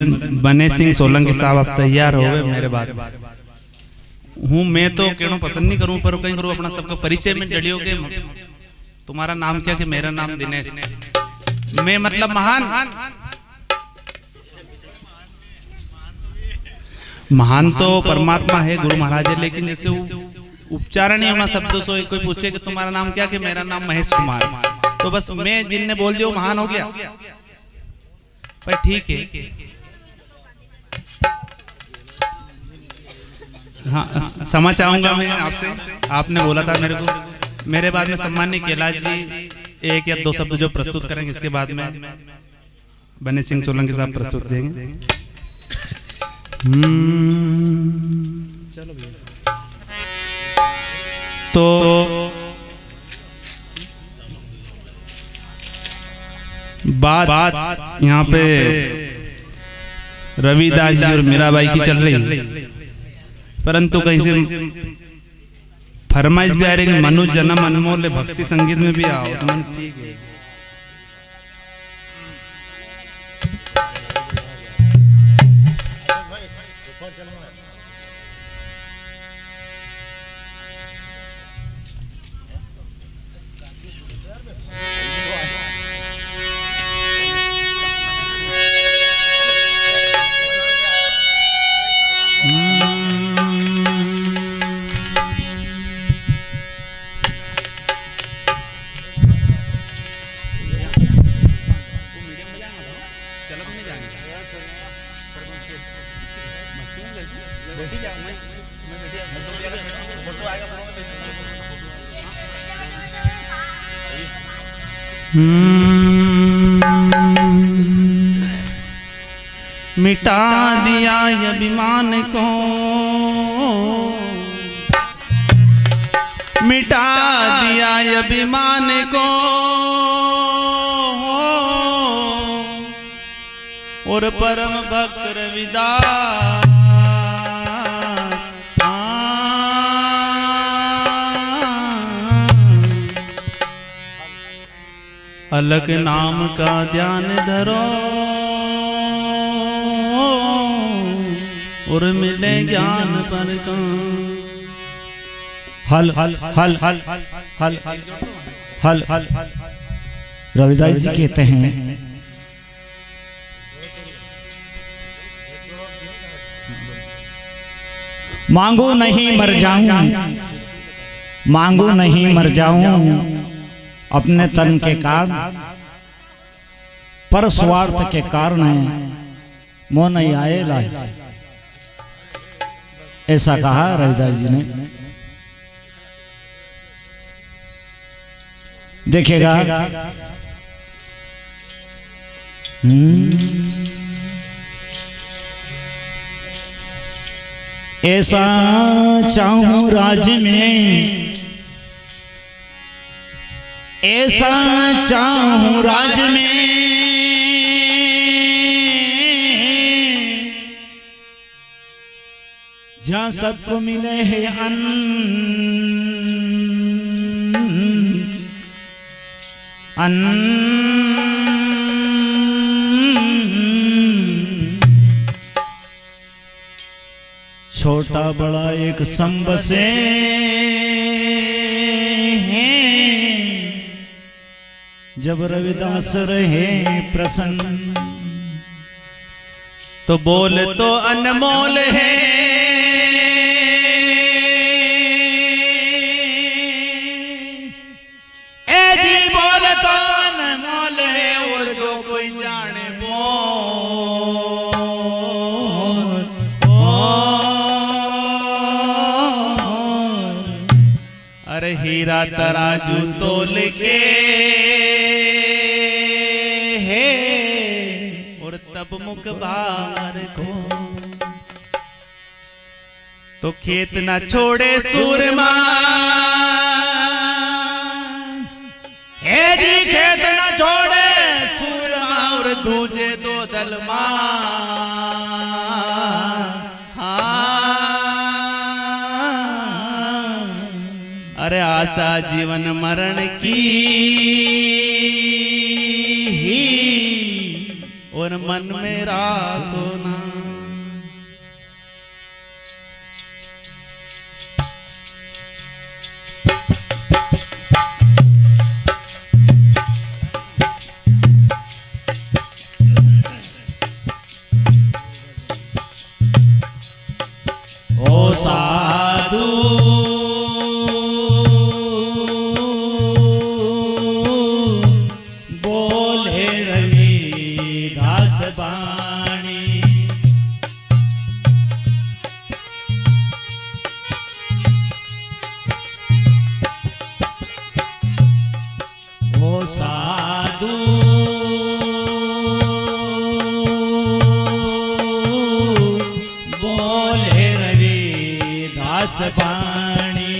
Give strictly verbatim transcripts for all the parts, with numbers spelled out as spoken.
बने सिंह सोलंकी साहब, आप तैयार हो गए मेरे बाद। हूँ, मैं तो कहना पसंद नहीं करूँ, पर कहीं करूँ, अपना सबका परिचय में डलियो के तुम्हारा नाम क्या, कि मेरा नाम दिनेश। मैं मतलब महान, महान तो परमात्मा है, गुरु महाराज है, लेकिन जैसे उ-, उच्चारण ही होना शब्दों से, कोई पूछे कि तुम्हारा नाम क्या, कि मेरा नाम महेश कुमार, तो बस मैं जिनने बोल दिया वो महान हो गया। पर ठीक है। हाँ, क्षमा चाहूंगा मैं आपसे, आपने बोला था मेरे को। मेरे बाद में सम्माननीय कैलाश जी एक या दो शब्द जो प्रस्तुत करेंगे, इसके बाद में बने सिंह सोलंकी साहब प्रस्तुत देंगे। हम्म। तो बात यहाँ पे रविदास जी और मीराबाई की चल रही, परंतु कहीं से फरमाइश भी आ रही कि मनुष्य जन्म अनमोल है, भक्ति संगीत में भी आओ, तो मन ठीक है। हम्म। मिटा दिया ये अभिमान को, मिटा दिया ये अभिमान को, और परम भक्त रविदास। अलख नाम का ध्यान धरो और मिले ज्ञान पर का। हल, हल, हल, हल, हल, हल, हल। रविदास जी कहते हैं, मांगो नहीं मर जाऊं, मांगो नहीं मर जाऊं, अपने तन के काम, पर स्वार्थ के कारण मोह नहीं आए लाज। ऐसा कहा रविदास जी ने। देखिएगा। हम्म। ऐसा चाहूं राज में, ऐसा चाहूं राज में, जहाँ सबको मिले है अन्न, अन्न। छोटा बड़ा एक सम बसे हैं, जब रविदास रहे प्रसन्न। तो बोल तो अनमोल है, ए जी बोल तो अनमोल है, और जो कोई जाने बोल, बोल। अरे हीरा तराजू तोल के है, और तब मुख भार को। तो खेत ना छोड़े सूरमा, हे जी खेत ना छोड़े सूरमा, और दूजे दो दलमा। हाँ। अरे आशा जीवन मरण की, और मन में राखो ना। ओ साधु बोले रविदास बाणी। ओ साधु बोले रविदास बाणी।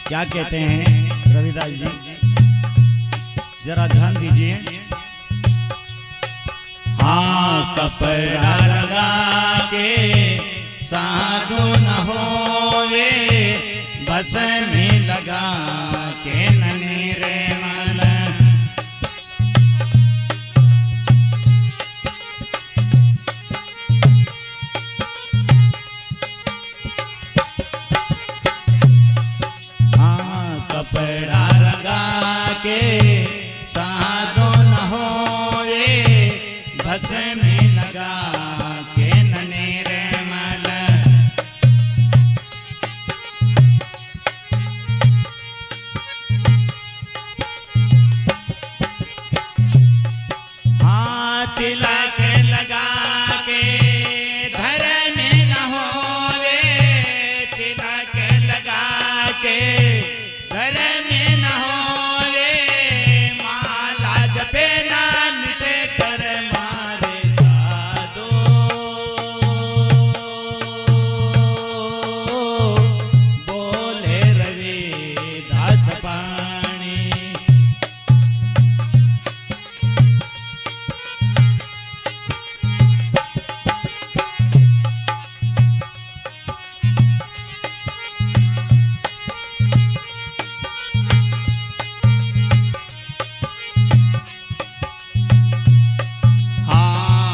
क्या कहते हैं रविदास जी, जरा ध्यान दीजिए। हाँ, कपड़ा रंगा के साधु न होवे, भस्म लगा के ननी रे मल। हाँ, कपड़ा रंगा के साधु न होवे, भस्म लगा के ननी रे मल। हाँ, तिलक लगा के धर्म न होवे, तिलक लगा के धर्म न होवे, माला जपे ना मिटे कर मारे साधो। बोले रविदास बाणी। हाँ,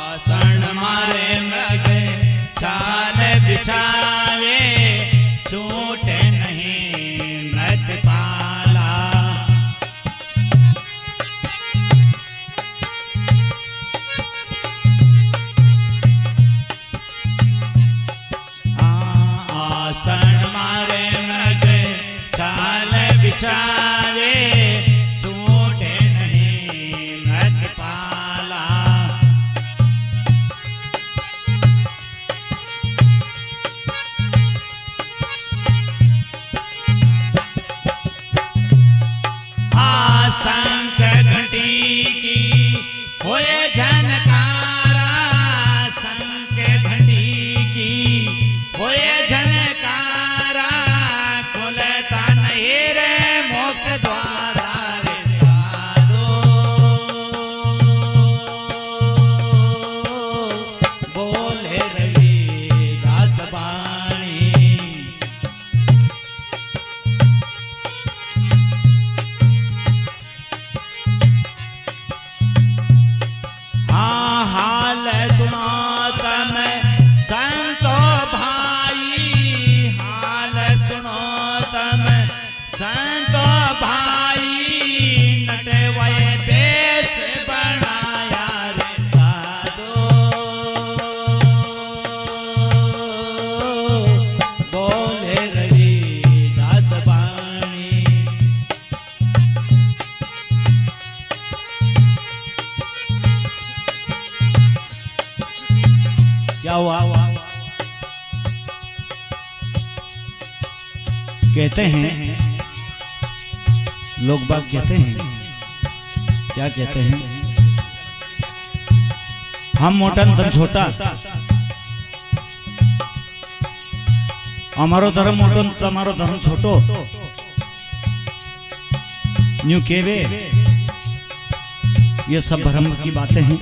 आसन मारे मृग छाल बिछावे, छूटे नहीं मृत पाला। हाँ, आसन मारे मृग छाल बिछावे, छूटे नहीं मृत पाला। हाँ, शंख घंटी की होए झनकारा, शंख घंटी की होए झनकारा, खुलता नहीं रे मोक्ष द्वारा रे साधो। बोले रविदास बाणी। हाँ, हाल सुणो तम संतो भाई, हाल सुणो तम संतो भाई, नटवय वेश बणाया रे साधो। बोले रविदास बाणी। क्या हुआ? कहते हैं, लोग बाग कहते हैं, क्या कहते हैं, हम मोटा न तम छोटा, हमारो धर्म मोटो न तमारो धर्म छोटो, न्यू केवे, ये सब भ्रम की बातें हैं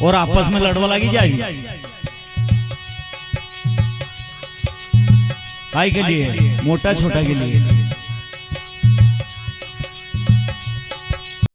और आपस में लड़वा लागी जाएगी। काय के लिए? मोटा छोटा के लिए।